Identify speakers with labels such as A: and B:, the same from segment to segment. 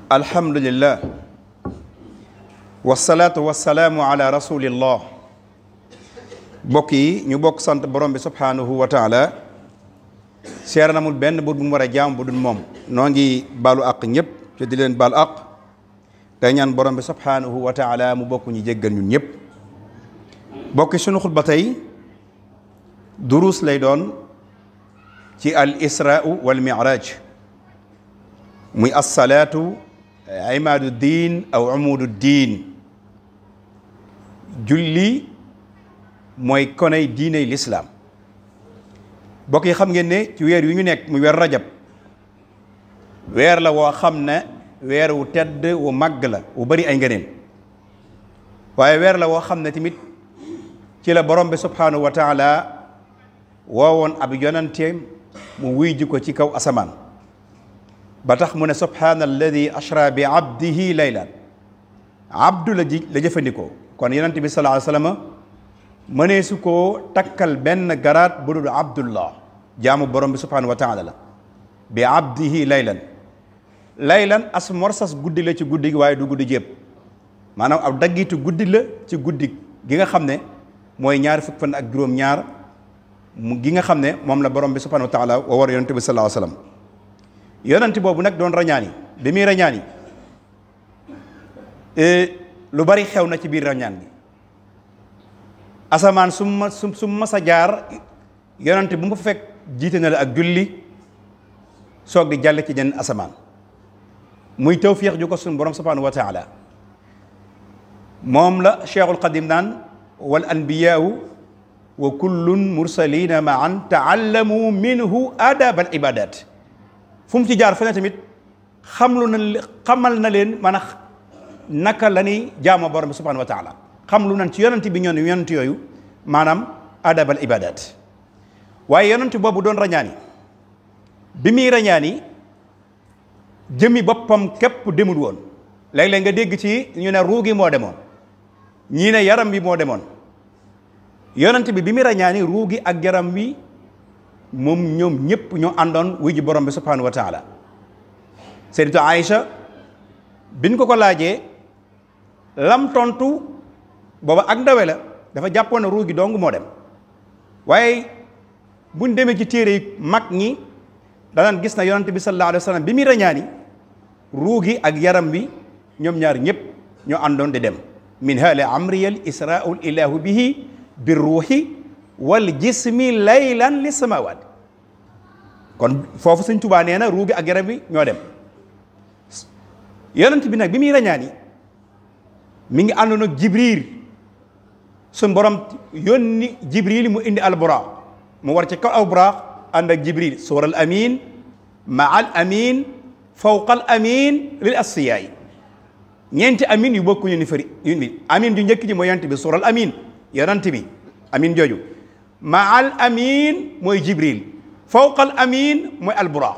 A: alhamdulillah wasalaatu wasalaamu ala rasulillah mbokk yi ñu bokk sant borom bi subhanahu wa taala seer namul benn buur bu mu war a jaam bu dul moom noo ngi baalu àq ñëpp te di leen baal àq tey ñaan borom bi subhanahu wa taala mu bokk ñu jéggal ñun ñëpp bokki sunu xutba tey duruus lay doon ci al israa wal mi'raj muy assalaatu imaadu diin aw umudu diin julli mooy koney diiney lislaam bokk yi xam ngeen ne ci weer yu ñu nekk muy weer rajab weer la woo xam ne weer wu tedd wu màgg la wu bari ay ngëneel waaye weer la woo xam ne tamit ci la borom bi subhanahu wa taala woowoon ab yonanteem mu wuy ji ko ci kaw asamaan ba tax mu ne subhaana alladi ashra bi abdihi laylan abdu la jëfandikoo kon yonent bi sallallahu alayhi wa sallam mënee su koo takkal benn garaat bu dul abdullah jaamu borom bi subhanahu wa taala la bi abdihi laylan as morsas guddi la ci guddi gi waaye du guddi jépp maanaam ab daggitu guddi la ci guddi gi nga xam ne mooy ñaari fukk fan ak juróom ñaar mu gi nga xam ne moom la borom bi subhanahu wa taala wa war yonent bi sallallahu alayhi wa sallam yonent boobu nag doon rañaani bi muy rañaani lu bari xew na ci biir rañaan gi asamaan su mas a jaar yonent bu mu fa fekk jiite na la ak julli soog di jàll ci jenn asamaan muy tawfiix ju ko suñu borom subhanahu wa taala moom la cheikhul qadim naan wal anbiyaau wa kullun mursalina maan taallamu minhu adab al ibadat fu mu ci jaar fene tamit xamal na leen maanaam naka la ñuy jaamoo borom bi subhanahu wa taala xam lu nañ ci yonent bi ñoon yonent yooyu maanaam adab al ibadat waaye yonent boobu doon rañaani bi muy rañaani jëmi boppam képp demul woon léeg-léeg nga dégg ci ñu ne ruugi moo demoon ñii ne yaram bi moo demoon yonent bi muy rañaani ruugi ak yaram bi moom ñoom ñëpp ñoo àndoon wuy ji borom bi subhanahu wa taala sayyidatu Aïcha biñ ko laajee lam tontu booba ak ndawe la dafa jàppoon ne ruugi dong moo dem waaye buñ demee ci téere yi mag ñi danaan gis na yonent bi sallallahu alayhi wa sallam bi muy rañaani ruugi ak yaram bi ñoom ñaar ñëpp ñoo àndoon di dem min haali amriyal israul ilahu bihi bi ruuxi wal jismi laylan li samawaat kon foofu Sëñ Tuubaa nee na ruugi ak yaram bi ñoo dem yonent bi nag bi muy rañaani mi ngi àndoon ak Jibril suñ borom yónni Jibril mu indi alburaax mu war ci kaw alburaax ànd ak Jibril suural amin ma al amin fawqal amin lil asfiyaay ñeenti amin yu bokkuñu ni fëri yu ni amin ju njëkk ji mooy yonent bi suural amin yonent bi amin jooju ma al amin mooy Jibril fawqal amin mooy alburaax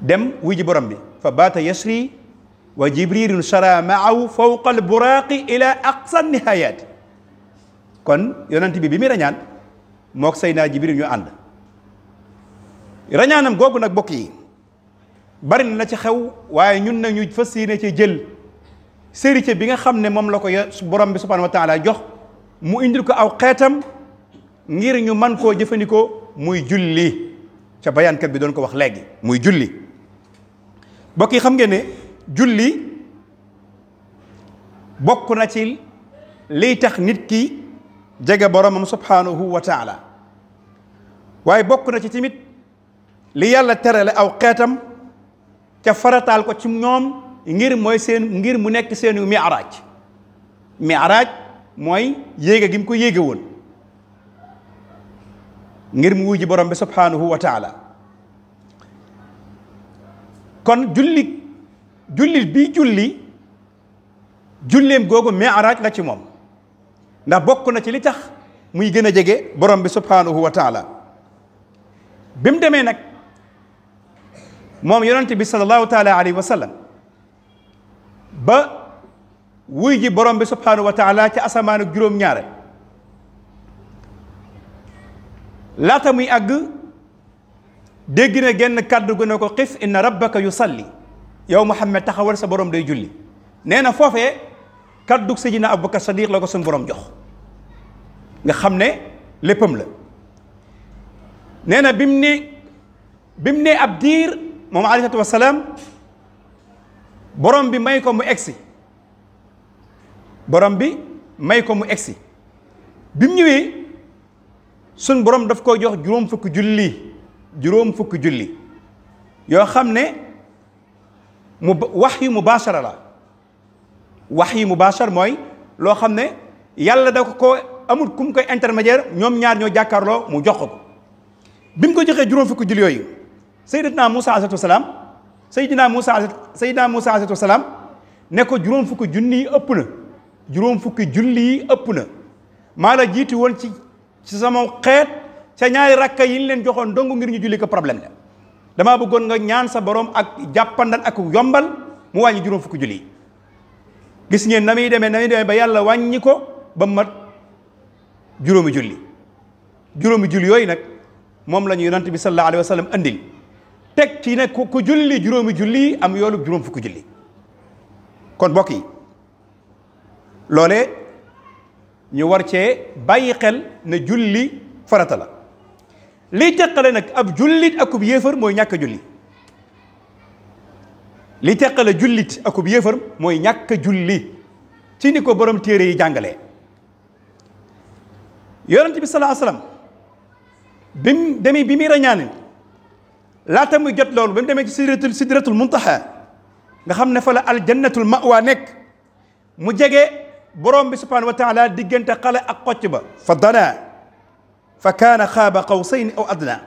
A: dem wuy ji borom bi fa baata yasri wa jibrilun sara maahu fawqa alburaaqi ila aqsa nihayat kon yonent bi muy rañaan mook Seydina Jibril ñu ànd rañaanam googu nag bokk yi bari na la ci xew waaye ñun nag ñu fas yéene ci jël sérité bi nga xam ne moom la ko borom bi subhanahu wa taala jox mu indil ko aw xeetam ngir ñu man koo jëfandikoo muy julli ca bayaankat bi doon ko wax léegi muy julli bokk yi xam ngeen ne julli bokk na ci liy tax nit ki jege boromam subhanahu wa taala waaye bokk na ci tamit li yàlla terale aw xeetam ca farataal ko ci ñoom ngir mu nekk seenu mi'raaj mooy yéege gi mu ko yéege woon ngir mu wuy ji borom bi subhanahu wa taala kon jullit bi julleem googu mi'raaj la ci moom ndax bokk na ci li tax muy gën a jege borom bi subhanahu wa taala bi mu demee nag moom yonent bi sallallahu taala alayhi wa sallam ba wuy ji borom bi subhanahu wa taala ci asamaan ak juróom-ñaare laata muy àgg dégg na genn kàddu gu ne ko xif inna rabbaka yusalli yow Muhammad taxawal sa borom day julli nee na foofee kaddu Seydina Abubakar Sadiq la ko suñu borom jox nga xam ne léppam la nee na bi mu ne ab diir moom alayhi salaatu wasalaam borom bi may ko mu egsi borom bi may ko mu egsi bi mu ñëwee suñ borom daf koy jox juróom fukki julli yoo xam ne wax yu mubaashara la wax yi mubaashar mooy loo xam ne yàlla da ko amul ku mu koy intermédiaire ñoom ñaar ñoo jàkkaarloo mu jox ko bi mu ko joxee juróom fukki julli yooyu Seydina Moussa alayhi wasalaam Seydina Moussa alayhi wasalaam ne ko juróom fukki junni yi ëpp na juróom fukki julli yi ëpp na maa la jiitu woon ci sama xeet ca ñaari rakka yi ñu leen joxoon dong ngir ñu julli ko problème la damaa bëggoon nga ñaan sa borom ak jàppandal ak yombal mu wàññi juróom fukki julli yi gis ngeen na muy demee ba yàlla wàññi ko ba mat juróomi julli yooyu nag moom la ñu yonent bi sallallahu alayhi wa sallam andil teg ci ne ku julli juróomi julli am yoolu juróom fukki julli kon mbokk yi loolee ñu war cee bàyyi xel ne julli farata la liy teqale nag ab jullit akub yéefar mooy ñàkk a julli liy teqale jullit akub yéefar mooy ñàkk a julli ci ni ko borom téere yi jàngalee yonent bi sallallahu alayhi wasallam bi muy rañaane laata muy jot loolu ba mu demee ci sidratul muntaha nga xam ne fa la aljannatul ma'wa nekk mu jege borom bi subhanahu wa taala diggante xale ak xocc ba fa dana fa kaana xaaba qawsayni aw adna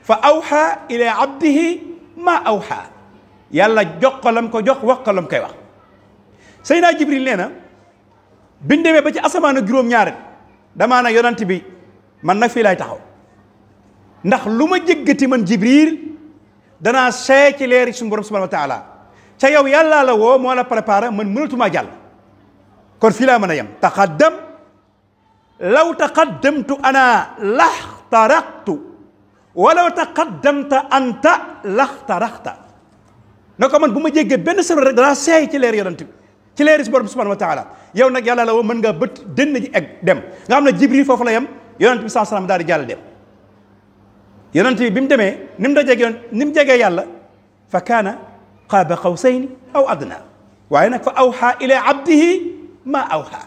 A: fa awxa ila abdihi ma awxa yàlla jox ko lam ko jox wax ko lam koy wax Seydina Jibril nee na biñ demee ba ci asamaan ak juróom-ñaar damaa na yonent bi man nag fii laay taxaw ndax lu ma jéggati man Jibril danaa see ci leeri suñu borom subhanahu wa taala ca yow yàllaa la woo moo la préparé man mënatumaa jàll kon fii laa mën a yem taqaddam law taqaddamtu ana laxtaraqtu walaw taqaddamta anta laxtaraqta na ko man bu ma jéggee benn solo rek danaa seey ci leer yonent bi ci leeri si borom subhanahu wa taala yow nag yàlla la woo mën nga bët dënn ji egg dem nga xam ne Jibril foofu la yem yonent bi saa salaam daal di jàll dem yonent bi mu demee ni mu jegee yàlla fa kaana qaaba qawsayni aw adna waaye nag fa awxa ila abdihi ma awxa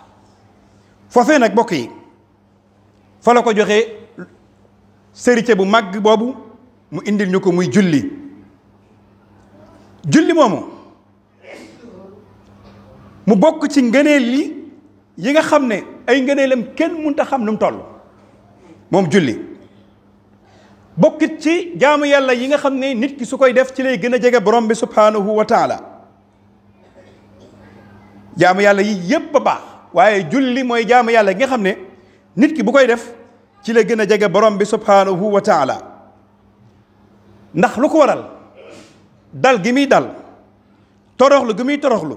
A: foofee nag bokk yi fa la ko joxee sërite bu màgg boobu mu indil ñu ko muy julli moomu mu bokk ci ngëneel yi nga xam ne ay ngëneelam kenn mënut a xam nu mu toll moom julli bokkit ci jaamu yàlla yi nga xam ne nit ki su koy def ci lay gën a jege borom bi subhanahu wa taala jaamu yàlla yi yépp a baax waaye julli mooy jaamu yàlla gi nga xam ne nit ki bu koy def ci la gën a jege borom bi subhanahu wa taala ndax lu ko waral dal gi muy dal toroxlu gi muy toroxlu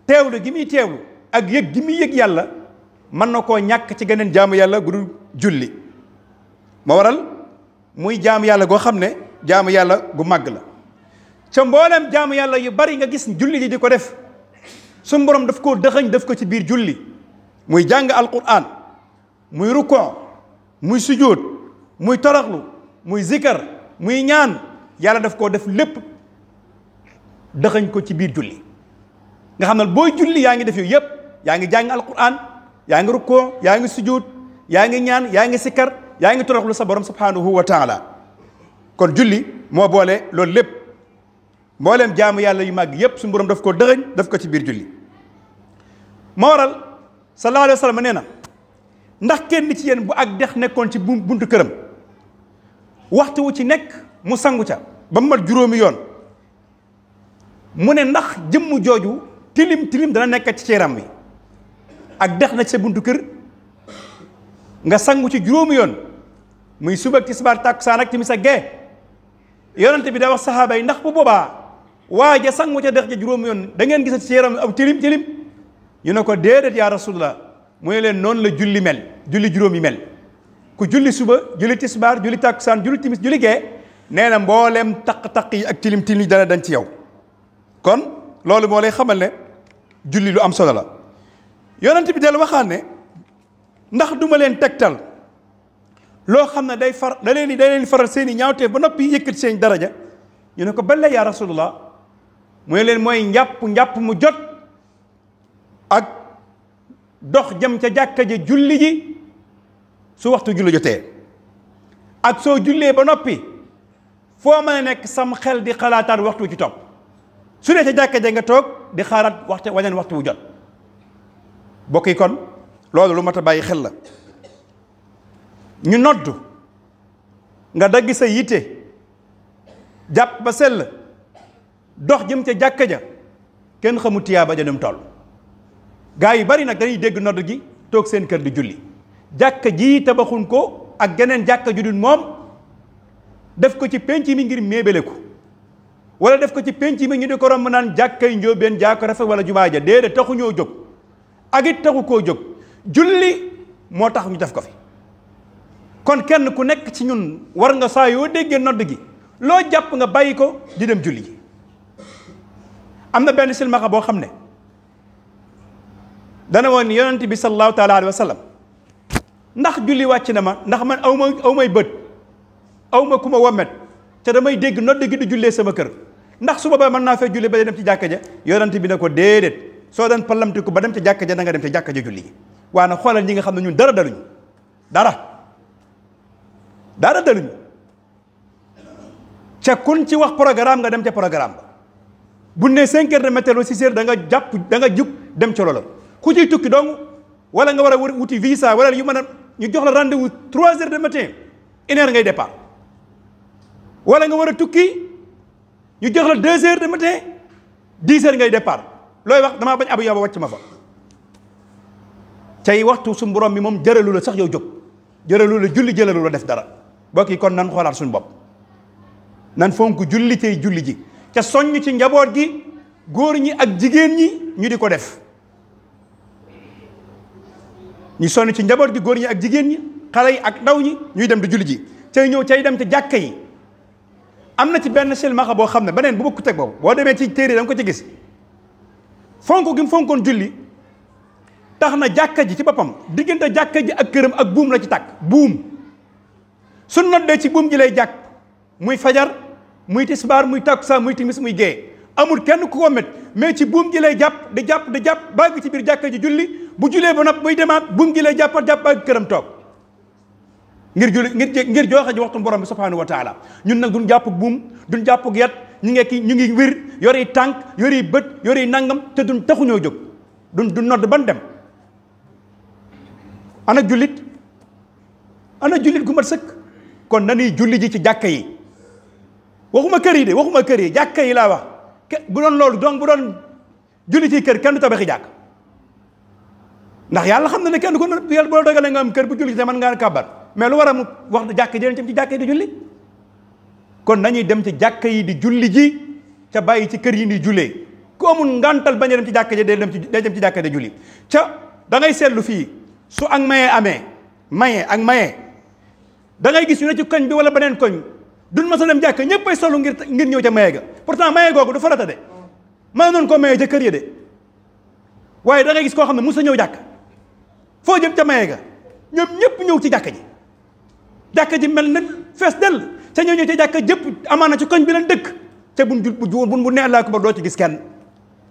A: teewlu gi muy teewlu ak yëg gi muy yëg yàlla mën na koo ñàkk ci geneen jaamu yàlla gu dul julli moo waral muy jaamu yàlla goo xam ne jaamu yàlla gu màgg la ca mboolem jaamu yàlla yu bari nga gis julli di ko def suñu borom daf koo dëxëñ def ko ci biir julli muy jàng alquran muy rukkoo muy sujjóot muy toroxlu muy zikar muy ñaan yàlla daf koo def lépp dëxëñ ko ci biir julli nga xam ne booy julli yaa ngi def yooyu yëpp yaa ngi jàng alquran yaa ngi rukkoo yaa ngi sujjóot yaa ngi ñaan yaa ngi sikkar yaa ngi toroxlu sa borom subhanahu wa taala kon julli moo boole loolu lépp mbooleem jaamu yàlla yu màgg yépp suñu borom daf ko dëxëñ daf ko ci biir julli moo waral sallallahu alayhi wa sallam nee na ndax kenn ci yéen bu ak dex nekkoon ci buntu këram waxtu wu ci nekk mu sangu ca ba mu mat juróomi yoon mu ne ndax jëmm jooju tilim dana nekk ci yaram wi ak dex na ci sa buntu kër nga sangu ci juróomi yoon muy suba tisbaar takkusaan ak timis ak gee yonent bi daa wax saxaaba yi ndax bu boobaa waaja sangu ca dex ja juróomi yoon da ngeen gisati ci yaram aw tilim ñu ne ko déedéet yaa rasulullah mu ne leen noonu la julli mel julli juróom yi mel ku julli suba julli tisbaar julli takkusaan julli timis julli gee nee na mboolem taq-taq yi ak tilim yi dana dañ ci yow kon loolu moo lay xamal ne julli lu am solo la yonent bi del waxaan ne ndax duma leen tegtal loo xam ne day leen faral seeni ñaawtee ba noppi yëkkati seen daraja ñu ne ko balla yaa rasulullah mooy leen mooy njàpp mu jot ak dox jëm ca jàkka ja julli ji su waxtu julli jotee ak soo jullee ba noppi foo mën a nekk sam xel di xalaataat waxtu ci topp su dee ca jàkka ja nga toog di xaaraat waneen waxtu wu jot bokk yi kon loolu lu mat a bàyyi xel la ñu noddu nga dagg sa yitte jàpp ba sell dox jëm ca jàkka ja kenn xamu tiyaaba ja dem toll gaa yi bari nag dañuy dégg nodd gi toog seen kër di julli jàkka ji tabaxuñ ko ak geneen jàkka ju dul moom def ko ci penc mi ngir méebale ko wala def ko ci penc mi ñu di ko romb naan jàkkay Ndiobene jàkko rafet wala jumaa ja déedéet taxu ñoo jóg ak it taxu koo jóg julli moo tax ñu def ko fi kon kenn ku nekk ci ñun war nga saa yoo déggee nodd gi loo jàpp nga bàyyi ko di dem julli ji am na benn silmaxa boo xam ne dana woon yonent bi sallallahu taala alayhi wa sallam ndax julli wàcc na ma ndax man aw may bët aw ma ku ma wommet te damay dégg nodd gi di jullee sama kër ndax su boobaa mën naa fee julli ba dem ci jàkka ja yonent bi ne ko déedéet soo daan pallamtiku ba dem ci jàkka ja da nga dem ci jàkka ja julli gi waaye nag xoolal ñi nga xam ne ñun dara daluñu dara daluñu ca kun ci wax programme nga dem ca programme ba bu ne 5 heures de matin ou 6 heures da nga jug dem ca loola ku ciy tukki dong wala nga war a wuti visa wala yu mën a ñu jox la rendez-vous 3 heures de matin 1 heure ngay départ wala nga war a tukki ñu jox la 2 heures de matin 10 heures ngay départ looy wax damaa bañ abu yoba wàcc ma fa cay waxtu su borom bi moom jëralu la sax yow jóg jëralu la julli jëralu la def dara bokk yi kon nan xoolaat suñu bopp nan fonk julli tey julli ji ca soññ ci njaboot gi góor ñi ak jigéen ñi ñu di ko def ñu sonn ci njaboot gi góor ñi ak jigéen ñi xale yi ak ndaw ñi ñuy dem di julli ji cay ñëw cay dem ci jàkka yi am na ci benn silmaxa boo xam ne beneen bu bokku teg boobu boo demee ci téere da nga ko ci gis fonk gi mu fonkoon julli tax na jàkka ji ci boppam diggante jàkka ji ak këram ak buum la ci tàkk buum su noddee ci buum ji lay jàkk muy fajar muy tisbaar muy takkusaan muy timis muy gée amul kenn ku ko met mais ci buum ji lay jàpp di jàpp bàgg ci biir jàkka ji julli bu julee ba nopp muy demaat buum ji lay jàpp bàgg këram toog ngir julli ngir joxe ji waxtu borom bi subhanahu wa taala ñun nag duñ jàpp buum duñ jàpp yat ñu ngi wir yori tànk yori bët yori nangam te duñ taxuñoo jóg duñ nodd ban dem ana jullit gu mat sëkk kon nañuy julli ji ci jàkka yi waxuma kër yi de waxuma kër yi jàkka yi laa wax bu doon loolu donc bu doon julli ci kër kenn du tabaxi jàkk ndax yàlla xam na ne kenn ko yàlla boo dogalee nga am kër bu julli te mën ngaa kàbbar mais lu war a mu wax jàkk ji ci jàkka yi di julli kon nañuy dem ci jàkka yi di julli ji ca bàyyi ci kër yi di jullee ku amul ngantal bañ a dem ci jàkka ji day dem ci jàkka di julli ca da ngay seetlu fii su ak maye da ngay gis ñu ne ci koñ bi wala beneen koñ duñ ma sa dem jàkka ñëppay solu ngir ñëw ca maye ga pourtant maye googu du farata de maa noonu koo maye ca kër yi de waaye da ngay gis koo xam ne musa ñëw jàkka foo jëm ca maye ga ñoom ñëpp ñëw ci jàkka ji mel na fees dell ca ñëw ca jàkka jëpp amaana ci koñ bi leen dëkk ca bu ne Allah ko ba doo ci gis kenn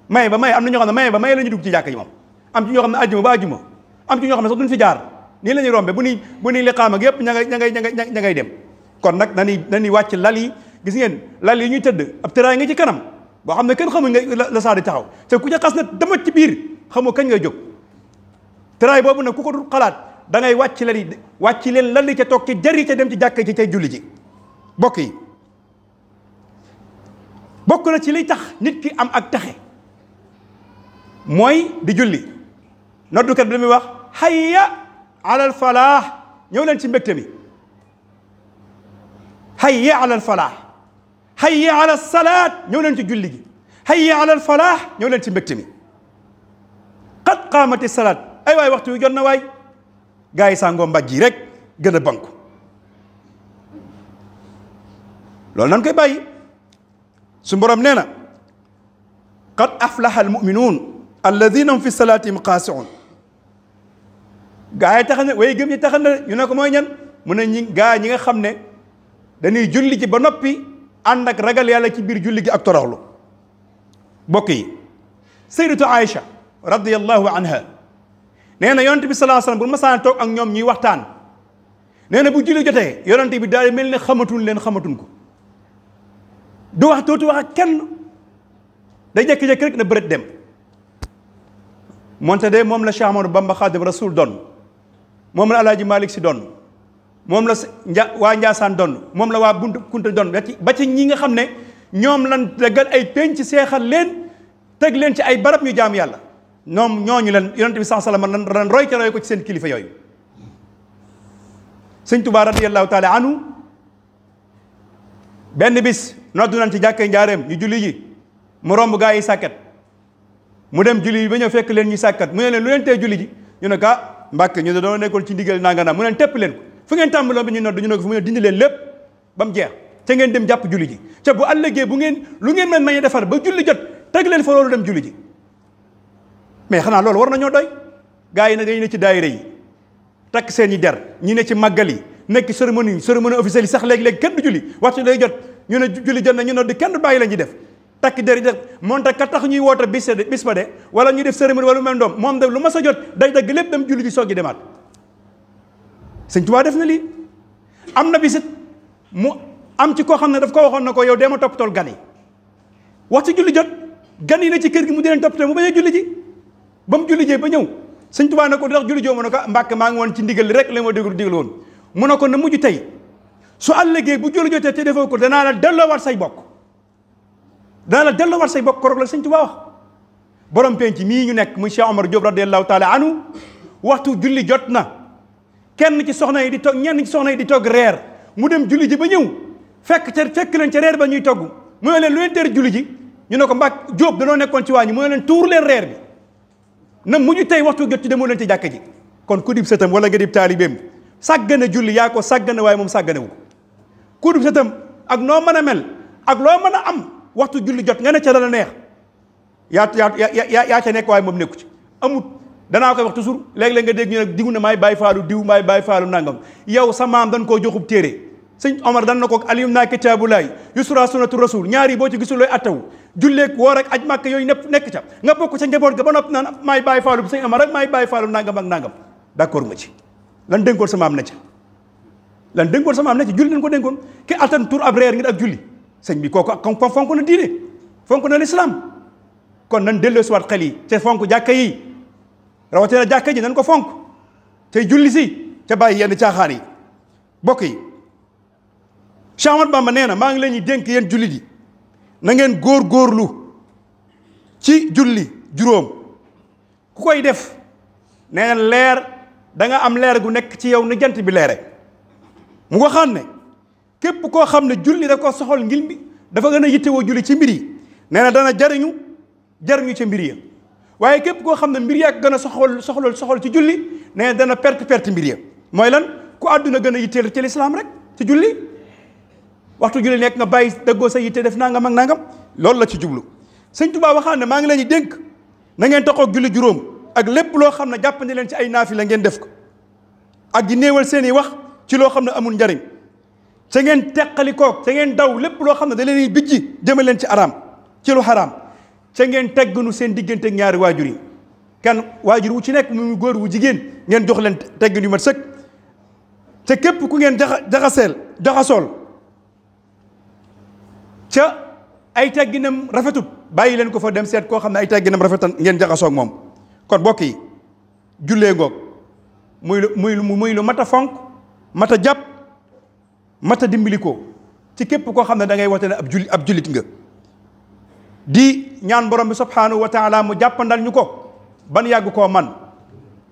A: maye ba maye am na ñoo xam ne maye ba maye la ñu dugg ci jàkka ji moom am ci ñoo xam ne àjjuma ba àjjuma am ci ñoo xam ne sax duñ fi jaar nii la ñuy rombe bu ni liqaama ak yëpp ña ngay dem kon nag nañuy wàcc lal yi gis ngeen lal yi ñuy tëdd ab tëraay nga ci kanam boo xam ne kenn xamul nga la saa di taxaw te ku ca xas na demat ci biir xamoo kañ ngay jóg tëraay boobu nag ku ko dul xalaat da ngay wàcc leen lal yi ca toog ci jari ca dem ci jàkka ci cay julli ji bokk yi bokk na ci liy tax nit ki am ak taxe mooy di julli noddukat bi la muy wax hayya alal falaax ñëw leen ci mbégte mi hayya alal falaax hayya alal salaat ñëw leen ci julli gi hayya alal falaax ñëw leen ci mbégte mi qad qaamati salaat ay waay waxtu wi jot na waay gaa yi sàngoo mbaj yi rek gën a banku loolu nan koy bàyyi su borom nee na qad aflaha almuminuun alladina hum fi salatihim xaasiun gaa yi tax na way gëm ñi tax na ñu ne ko mooy ñan mu ne ñi gaa ñi nga xam ne dañuy julli ci ba noppi ànd ak ragal yàlla ci biir julli gi ak toroxlu bokk yi sayyidatu Aïcha radiyallahu anha nee na yonent bi sallallahu alayhi wasallam bu masaan toog ak ñoom ñuy waxtaan nee na bu julli jotee yonent bi daal mel ne xamatuñ ko du wax dootu wax ak kenn day jékki-jékki rek na bërët dem moonte de moom la Cheikh Ahmadou Bamba Xaadim Rasul doon moom la Alaaji Malik Si doon moom la waa Njaasaan doon moom la waa Buntu Kunta doon ba ci ñi nga xam ne ñoom lan daggal ay penc seexal leen teg leen ci ay barab ñu jaam yàlla ñoom ñooñu leen yonent bi sallallahu alayhi wasallam ran roy ca roy ko ci seen kilifa yooyu sëñ Tuubaa radiyallahu taala anhu benn bis noddu nañ ci jàkkee njaareem ñu julli ji mu romb gaa yi sàkket mu dem julli ji ba ñëw fekk leen ñu sàkkat mu ne leen lu leen tee julli ji ñu ne ka Mbàkke ñu ne doon nekkoon ci ndigal nangana mu leen tepp leen ko fu ngeen tàmbaloon bi ñu nodd ñu ne ko fu mu ne dindi leen lépp ba mu jeex ca ngeen dem jàpp julli ji ca bu àllëgee bu ngeen lu ngeen mën mañe defar ba julli jot teg leen fa loolu dem julli ji mais xanaa loolu war nañoo doy gaa yi nag dañu ne ci daayira yi takk seen i der ñi ne ci màggal yi nekk cérémonie officielle yi sax léegi-léegi kenn du julli waxtu lay jot ñu ne julli jot na ñu nodd kenn du bàyyi la ñuy def takk der yi def moonte ka tax ñuy woote bis ba de wala ñuy def cérémonie wala lu mel doom moom de lu ma sa jot day dagg lépp dem julli ji soog gi demaat sëñ Tuubaa def na lii am na bisit mu am ci koo xam ne daf ko waxoon na ko yow dee ma toppatool gan yi waxtu julli jot gan yi ne ci kër gi mu di leen toppatoo mu bañ a julli ji ba mu julli jee ba ñëw sëñ Tuubaa ne ko ndax julli joo mu ne ko Mbàkke maa ngi woon ci ndigal li rek la ma digal woon mu ne ko na mujj tey su àllëgee bu julli jotee te defoo ko danaa la delloowaat say bokk koroog la sëñ Tuubaa wax borom penc mii ñu nekk muy Cheikh Omar Diop radiyallahu taala anhu waxtu julli jot na kenn ci soxna yi di togg ñenn ci soxna yi di togg reer mu dem julli ji ba ñëw fekk leen ca reer ba ñuy togg mu ne leen lu leen tere julli ji ñu ne ko Mbàkke Diop danoo nekkoon ci waañu mu ne leen tuur leen reer bi na mujj tey waxtu jot ci demoo leen ci jàkka ji kon ku dib sëtam wala nga dib taalibeem sàggane julli yaa ko sàggane waaye moom sàggane wu ku dib sëtam ak noo mën a mel ak loo mën a am waxtu julli jot nga ne ca la neex yaa ca nekk waaye moom nekku ci amut danaa koy wax toujours léeg-léeg nga dégg ñu nag diw na maay bàyyi faalu diw maay bàyyi faalu nangam yow sa maam dañ koo joxub téere sëñ Omar dan na ko aliyum naa kitaabulaay yusra sunnatu rasul ñaari boo ci gisul looy attawu julleeg woor ak aj màkk yooyu nekk ca nga bokk ca njaboot ga ba noppi naan maay bàyyi faalu bi sëñ Omar rek maay bàyyi faalu nangam ak nangam d'accord ma ci lan dénkoon sa maam na ca julli nañ ko dénkoon ki attan tur ab reer ngir ak julli sëñ bi kooku fonk na diine fonk na l'islam kon nan delloo si waat xel yi te fonk jàkka yi rawatina jàkka ji nan ko fonk tey julli si te bàyyi yenn caaxaan yi bokk yi Cheikh Ahmadou Bamba nee na maa ngi leen di dénk yéen jullit yi na ngeen góorgóorlu ci julli juróom ku koy def nee na leer da nga am leer gu nekk ci yow ni jant bi leere mu nga xam ne képp koo xam ne julli da ko soxal ngir bi dafa gën a yittewoo julli ci mbir yi nee na dana jariñu ca mbir ya waaye képp koo xam ne mbir yaa gën a soxal ci julli nee na dana perte mbir ya mooy lan ku àdduna gën a yitteel ci lislaam rek ci julli waxtu julli nekk nga bàyyi dëggoo sa yitte def nangam ak nangam loolu la ci jublu sëñ Tuubaa waxaan ne maa ngi leen di dénk na ngeen taxoog julli juróom ak lépp loo xam ne jàppandi leen ci ay naafila ngeen def ko ak di néewal seen i wax ci loo xam ne amul njariñ ca ngeen teqali koog ca ngeen daw lépp loo xam ne da leen di bijji jëme leen ci araam ci lu xaraam ca ngeen tegginu seen diggante ak ñaari waajur yi kan waajur wu ci nekk mu góor wu jigéen ngeen jox leen teggin yu mat sëkk te képp ku ngeen jaxasool ca ay tegginam rafetut bàyyi leen ko fa dem seet koo xam ne ay tegginam rafetan ngeen jaxasoog moom kon bokk yi jullee ngoog muy lu mat a fonk mat a jàpp mat a dimbali ko ci képp koo xam ne da ngay wote ne ab jullit nga di ñaan borom bi subhanahu wa taala mu jàppandal ñu ko ban yàgg koo man